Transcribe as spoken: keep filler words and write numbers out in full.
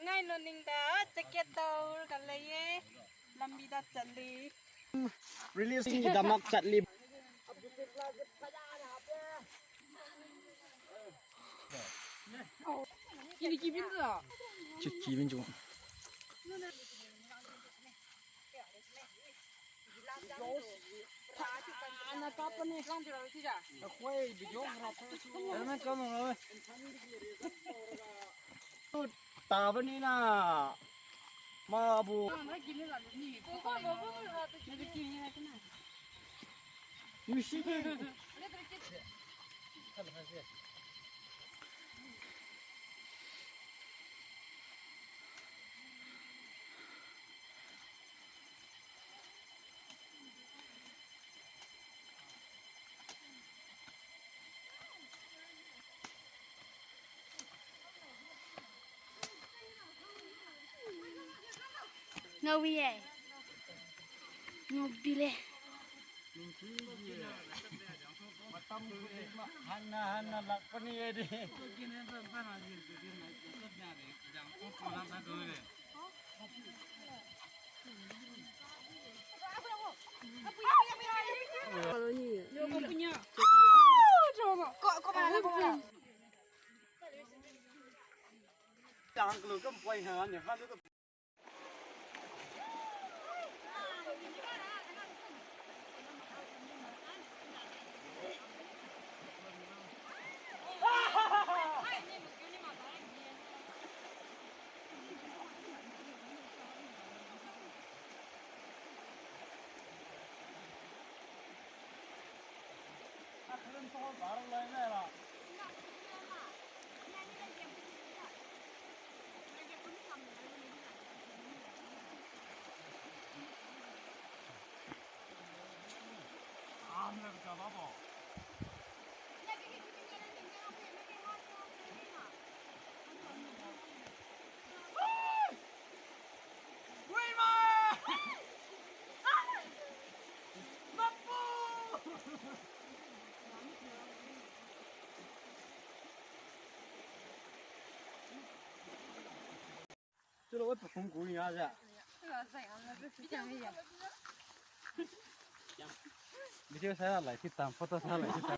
Ngai no ningda jacket daoga leiye. Lambi da chatli. Release ni damak chatli. Ini kibin tu. Chi kibin ju. Tabanina mabu. Yusi. Ngawi ye. Ngawbi le. Matam hanna hanna lakpani ye di. Chulo, oi, pakum ku ni aja. Video sa lai si tam, photo sa lai si tam.